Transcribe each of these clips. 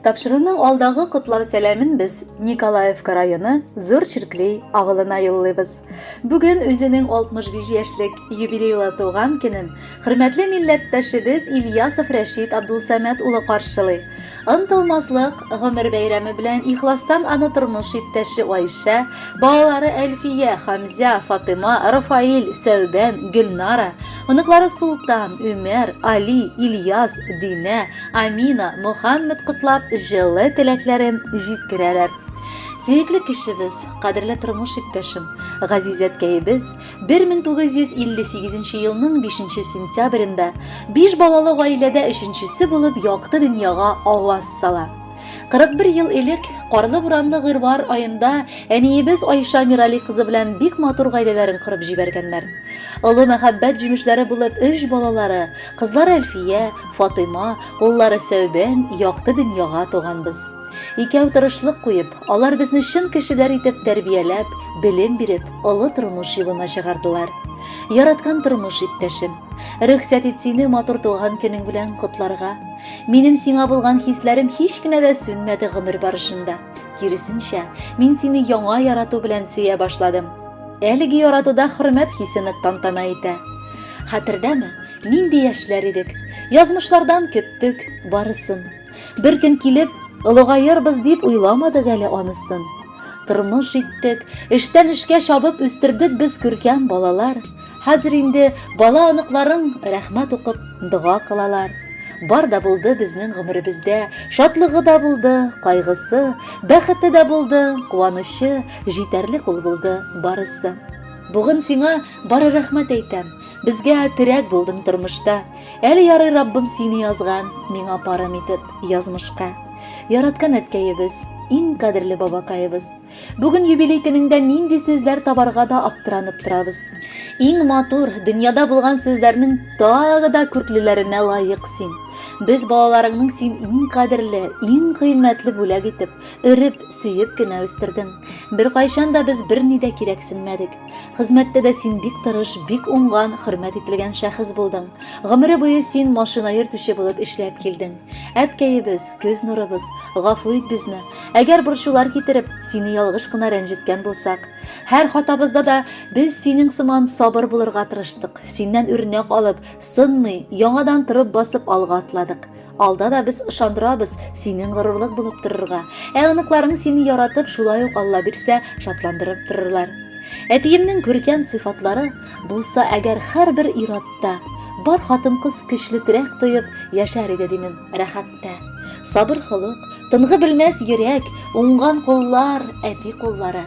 Тапшыруның алдагы котлау сәламен без Николаевка районы Зур Чирклей авылына юллыйбыз. Бүген үзенең 65 яшьлек юбилейлы туган көнен хөрмәтле милләттәшебез Ильясов Рәшит Абдулсәмәт улы каршылый. Онытылмаслык гомер бәйрәме белән ихластан аны тормыш иптәше Айшә, балалары Әлфия, Хамзә, Фатыйма, Рафаэль, Сәүбән, Гөлнара, оныклары Солтан, Үмәр, Али, Ильяс, Динә, Амина, Мөхәммәд котлап, җылы теләкләрен җиткерәләр. Сөекле кешебез, кадерле тормыш иптәшем, газиз әткәебез, 1958 елның 5 сентябрендә биш балалы гаиләдә өченчесе булып якты дөньяга аваз сала. 41 ел элек карлы-буранлы гыйнвар аенда әниебез Айша Мирали кызы белән бик матур гаиләләрен корып җибәргәннәр. Олы мәхәббәт җимешләре булып өч балалары, кызлары Әлфия, Фатыйма, уллары Сәүбән якты дөньяга туганбыз. Икәү тырышлык куеп, алар безне чын кешеләр итеп тәрбияләп, белем биреп, олы тормыш юлына чыгардылар. Яраткан тормыш иптәшем, рөхсәт ит сине матур туган көнең белән котларга. Минем сиңа булган хисләрем һич кенә дә сүнмәде гомер барышында. Киресенчә, мин сине яңа ярату белән сөя башладым. Әлеге яратуда хөрмәт хисе нык тантана итә. Хәтердәме, нинди яшьләр идек? Язмышлардан көттек барысын. Бер көн килеп, олыгаербыз дип уйламадык әле анысын. Тормыш иттек, эштән эшкә чабып үстердек без күркәм балалар. Хәзер инде бала оныкларың рәхмәт укып дога кылалар. Бар да булды безнең гомеребездә, шатлыгы да булды, кайгысы, бәхете дә булды, куанычы, җитәрлек ул булды барысы. Бүген сиңа бары рәхмәт әйтәм, безгә терәк булдың тормышта. Әле ярый Раббым сине язган, миңа парым итеп, язмышка. Яраткан әткәебез, иң кадерле бабакаебыз. Бүген юбилей көнеңдә нинди сүзләр табарга да аптыранып торабыз. Иң матур, дөньяда булган сүзләрнең тагы да күрклеләренә лаек син. Без балаларыңның син иң кадерле, иң кыйммәтле бүләк итеп, өреп, сөеп кенә үстердең. Беркайчан да без берни дә кирәксенмәдек. Хезмәттә дә син бик тырыш, бик уңган, хөрмәт ителгән шәхес булдың. Гомере буе син машина йөртүче булып эшләп килдең. Әткәебез, күз нурыбыз, гафу ит безне. Әгәр борчулар китереп, сине ялгыш кына рәнҗеткән булсак. Һәр хатабызда да без синең сыман сабыр булырга тырыштык. Синнән үрнәк алып, сынмый, яңадан торып басып алга атладык. Алда да без ышандырабыз синең горурлык булып торырга. Ә оныкларың сине яратып, шулай ук Алла бирсә, шатландырып торырлар. Әтиемнең күркәм сыйфатлары булса әгәр һәрбер ир-атта, бар хатын-кыз көчле терәк тоеп яшәр иде димен рәхәттә. Сабыр холык, тынгы белмәс йөрәк, уңган куллар, әти куллары.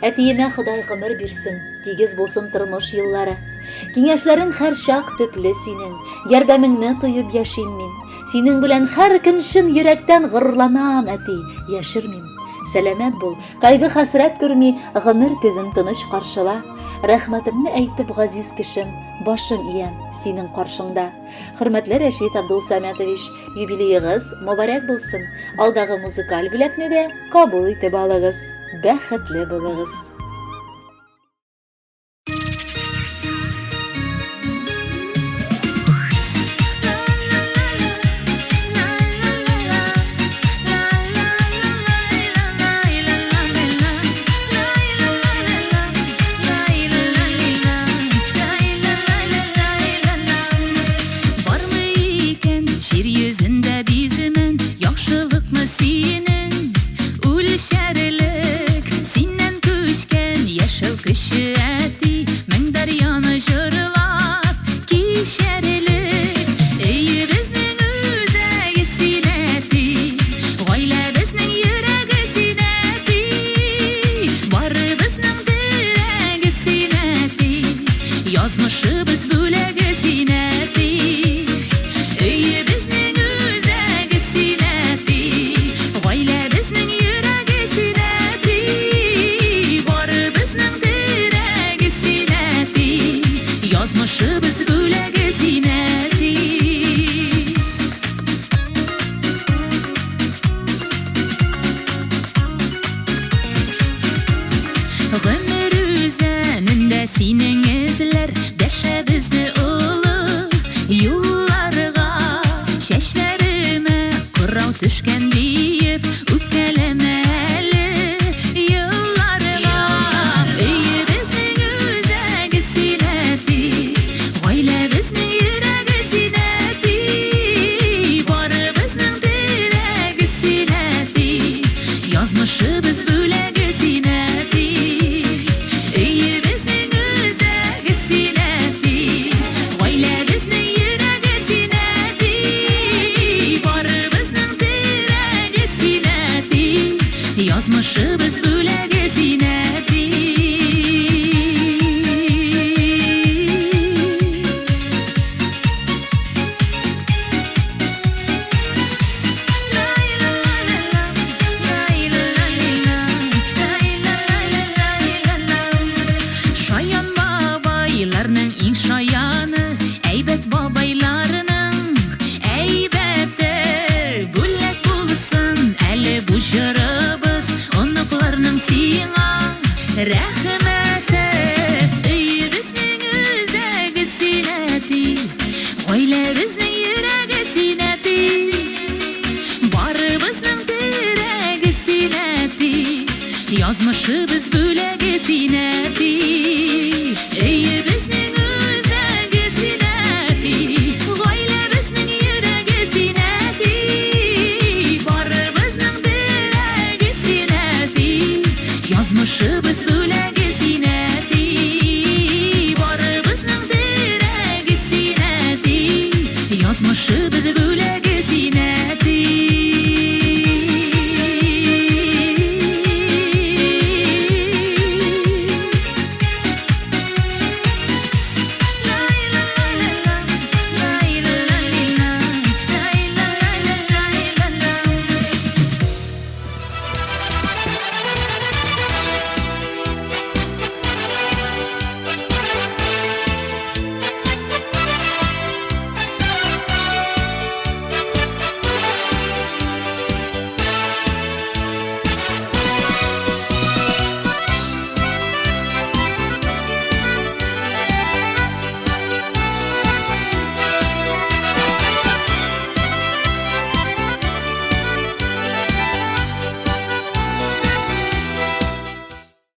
Әтиемә Ходай гомер бирсен, тигез булсын тормыш юллары. Киңәшләрең һәрчак төпле синең, ярдәмеңне тоеп яшим мин. Синең белән һәр көн чын йөрәктән горурланам, әти, яшермим. Сәламәт бул, кайгы-хәсрәт күрми, гомер көзен тыныч каршыла. Рәхмәтемне әйтеп, газиз кешем, башым иям синең каршыңда. Хөрмәтле Рәшит Абдулсамятович, юбилеегыз мобарәк булсын. Алдагы музыкаль бүләкне дә кабул итеп алыгыз. Бәхетле булыгыз. Бармы икән җир йөзендә биземен Яхшылыкны синең үлчәрлек Синнән күчкән яшәү көче әти Мең дәрьяны җырлап кичәрлек Өебезнең үзәге син әти Гаиләбезнең йөрәге син әти Барыбызның терәге син әти Язмышыбыз бүләге син, әти. Өебезнең үзәге син, әти. Гаиләбезнең йөрәге син, әти. Барыбызның терәге син, әти. Язмышыбыз бүләге син, әти. Гомер үзәнендә синең эзләр Дәшә безне олы юлларга. Язмышыбыз бүләге син, әти. Шаян бабайларның иң шаяны, әйбәт бабайларның әйбәте. Бүләк булсын әле бу җырыбыз, оныкларның сиңа рәхмәте. Өебезнең үзәге син, әти, гаиләбезнең йөрәге син, әти. Барыбызның терәге син, әти, язмышыбыз бүләге син, әти. Өебезнең үзәге син, әти, гаиләбезнең йөрәге син, әти. Барыбызның терәге син, әти, язмышыбыз бүләге син, әти. Барыбызның терәге син, әти, язмышыбыз бүләге син,